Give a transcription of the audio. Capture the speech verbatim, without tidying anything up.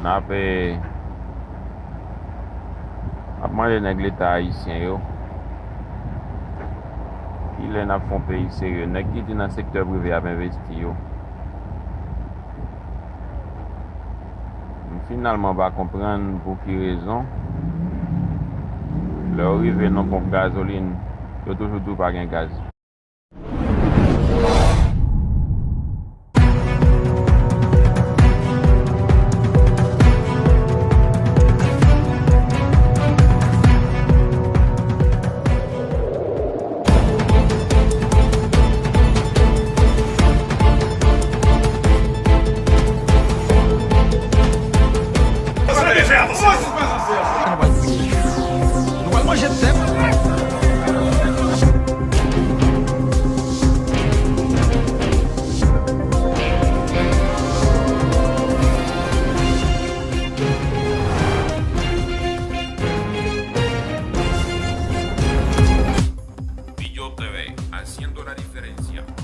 N ap, eh, ap mande nèg Leta ayisyen yo, kilè n ap fè yon peyi serye? Nèg ki di nan sektè prive ap envesti yo, m finalman pa konprann pou ki rezon, lè yo rive nan ponp gazolin, yo toujou di w pa gen gaz. Nou pral manje tèt. Videotv, haciendo la diferencia.